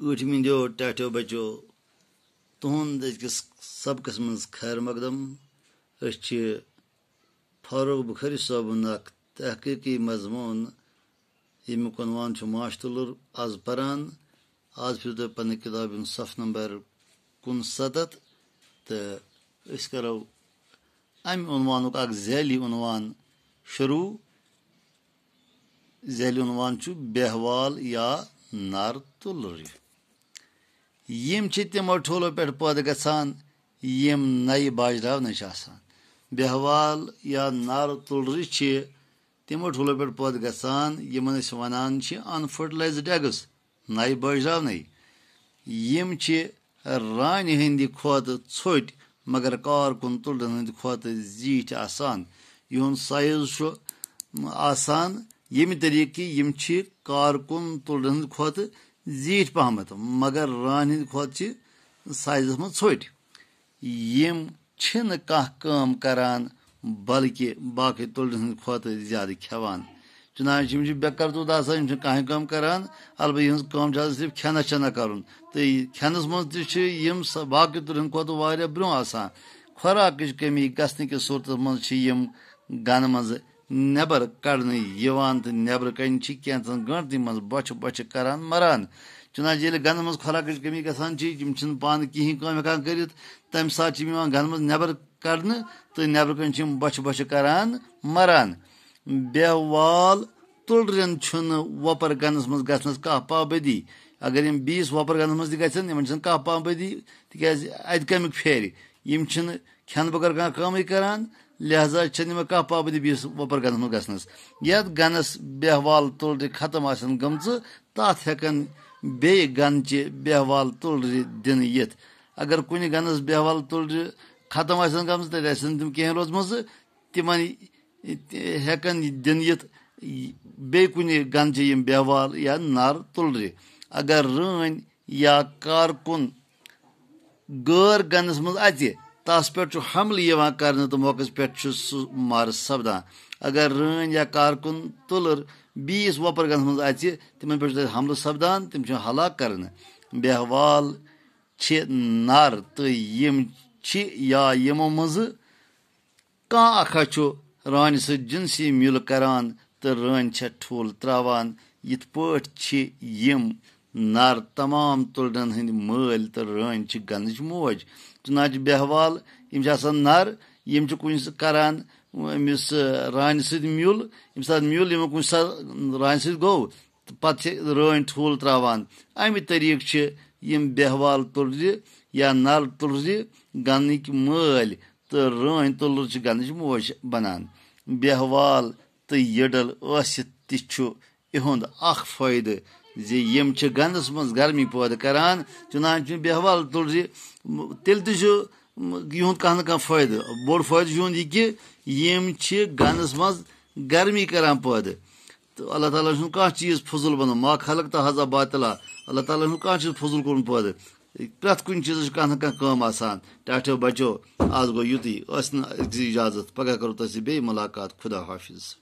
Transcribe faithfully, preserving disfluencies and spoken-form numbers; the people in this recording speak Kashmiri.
ٲٹھمہِ ہٕنٛدیو ٹاٹھیو بچو، تُہُنٛد أزکِس سبقس منٛز خیر مقدم۔ أسۍ چھِ فاروق بخاری صٲبُن اکھ تحقیقی مضموٗن، ییٚمیُک عنوان چھُ ماچھ تُلُر، از پران۔ از پھِرِو تُہۍ پننہِ کِتابہِ ہُنٛد صفہٕ نمبر کُنسَتَتھ، تہٕ أسۍ کرو امہِ عنوانُک اکھ ذیلی عنوان شروع۔ ذیلی عنوان چھُ بیہوال یا نار تُلرِ۔ یِم چھِ تِمو ٹھوٗلو پٮ۪ٹھ پٲدٕ گژھان، یِم نَیہِ باجراونٕچ آسان۔ بیہوال یا نار تُلرِ چھِ تِمو ٹھوٗلو پٮ۪ٹھ پٲدٕ گژھان، یِمن أسۍ وَنان چھِ unfertilized eggs، نَیہِ باجراونٕے۔ یِم چھِ رانہِ ہٕنٛدِ کھۄتہٕ ژھوٚٹۍ، مگر کارکُن تُلرٮ۪ن ہٕنٛدِ کھۄتہٕ زیٖٹھۍ آسان۔ یِہُنٛد سایز چھُ آسان ییٚمہِ طریٖقہٕ کہِ یِم چھِ کارکُن تُلرٮ۪ن ہٕنٛدِ کھۄتہٕ زیٖٹھۍ پہمتھ، مگر رانہِ ہٕنٛدِ کھۄتہٕ چھِ سایزس منٛز ژھوٚٹۍ۔ یِم چھِنہٕ کانٛہہ کٲم کران، بلکہِ باقٕے تُلرٮ۪ن ہٕنٛدِ کھۄتہٕ زیادٕ کھٮ۪وان۔ چُنانچہ یِم چھِ بے کرتوٗت آسان، یِم چھِنہٕ کانٛہہ کٲم کران، البتہ یِہٕنٛز کٲم چھِ آسان صرف کھٮ۪نس چھَنہ کرُن۔ تہٕ یہِ کھٮ۪نس منٛز تہِ چھِ یِم سا-، باقٕے تُلرٮ۪ن کھۄتہٕ واریاہ برٛونٛہہ آسان۔ خوراکٕچ کٔمی گژھنہٕ کِس صوٗرتس منٛز چھِ یِم گنہٕ منٛزٕ نٮ۪بر کڑنہٕ یِوان تہٕ نٮ۪برٕ کنہِ چھِ کینٛژن گٲنٛٹن منٛز بۄچھِ بۄچھِ کران مران۔ چُنانچہ ییٚلہِ گنہٕ منٛز خوراکٕچ کٔمی گژھان چھِ، یِم چھِنہٕ پانہٕ کِہیٖنۍ کٲم ہٮ۪کان کٔرِتھ، تمہِ ساتہٕ چھِ یِم یِوان گنہٕ منٛز نٮ۪بر کڑنہٕ تہٕ نٮ۪برٕ کنہِ چھِ یِم بۄچھِ بۄچھِ کران مران۔ بیہوال تُلرٮ۪ن چھُنہٕ وۄپر گنس منٛز گژھنس کانٛہہ پابندی۔ اگر یِم بیٚیِس وۄپر گنس منٛز تہِ گژھن، یِمن چھنہٕ کانٛہہ پابندی، تِکیازِ اتہِ کمیُک پھیرِ؟ یِم چھِنہٕ کھٮ۪نہٕ بغٲر کانٛہہ کٲمٕے کران، لہذا چھنہٕ یِمن کانٛہہ پابندی بیٚیِس وۄپر گنس منٛز گژھنس۔ یتھ گنس بیہوال تُلرِ ختم آسن گٔمژٕ، تتھ ہٮ۪کن بیٚیہِ گنچہِ بیہوال تُلرِ دِنہٕ یِتھ۔ اگر کُنہِ گنس بیہوال تُلرِ ختم آسن گٔمژٕ، تتہِ آسن تِم کینٛہہ روزمژٕ، تِمن ہٮ۪کن دِنہٕ یِتھ بیٚیہِ کُنہِ گنچہِ یِم بیہوال یا نار تُلرِ۔ اگر رٲنۍ یا کارکُن غٲر گنس منٛز اژِ، تس پٮ۪ٹھ چھُ حملہٕ یِوان کرنہٕ تہٕ موقعس پٮ۪ٹھ چھُ سُہ مارٕ سپدان۔ اگر رٲنۍ یا کارکُن تُلر بیٚیِس وۄپر گنس منٛز اژِ، تِمن پٮ۪ٹھ چھُ تتہِ حملہٕ سپدان، تِم چھِ ہلاک کرنہٕ۔ بیہوال چھِ نر تہٕ یِم چھِ یا یِمو منٛزٕ کانٛہہ اکھ چھُ رانہِ سۭتۍ جنسی میُل کران تہٕ رٲنۍ چھےٚ ٹھوٗل تراوان۔ یِتھ پٲٹھۍ چھِ یِم نر تمام تُلرٮ۪ن ہٕنٛدۍ مٲلۍ تہٕ رٲنۍ چھِ گنٕچ موج۔ چُنانچہ بیہوال، یِم چھِ آسان نر، یِم چھِ کُنہِ سۭتۍ کران أمِس، آ، رانہِ سۭتۍ میُل۔ ییٚمہِ ساتہٕ میُل یِمن کُنہِ ساتہٕ رانہِ سۭتۍ گوٚو، تہٕ پتہٕ چھِ رٲنۍ ٹھوٗل تراوان۔ امہِ طریٖقہٕ چھِ یِم بیہوال تُلرِ یا نر تُلرِ گنٕکۍ مٲلۍ تہٕ رٲنۍ تُلر چھِ گنٕچ موج بنان۔ بیہوال تہٕ یٔڈل ٲسِتھ تہِ چھُ یِہُنٛد اکھ فٲیدٕ زِ یِم چھِ گنس منٛز گرمی پٲدٕ کران۔ چُنانچہ بیہوال تُلرِ تیٚلہِ تہِ چھُ یِہُنٛد کانٛہہ نتہٕ کانٛہہ فٲیدٕ۔ بوٚڑ فٲیدٕ چھُ یِہُنٛد یہِ کہِ یِم چھِ گنس منٛز گرمی کران پٲدٕ۔ تہٕ اللہ تعالیٰ چھُنہٕ کانٛہہ چیٖز فضوٗل بنومُت، ما خلقت هذا باطلا۔ اللہ تعالیٰ چھُنہٕ کانٛہہ چیٖز فضوٗل کوٚرمُت پٲدٕ۔ پرٛٮ۪تھ کُنہِ چیٖزس چھِ کانٛہہ نتہٕ کانٛہہ کٲم آسان۔ ٹاٹھیو بچو، آز گوٚو یُتُے، ٲسۍ نہٕ أزکہِ اجازت، پگاہ کرو تۄہہِ سۭتۍ بیٚیہِ مُلاقات۔ خدا حافظ۔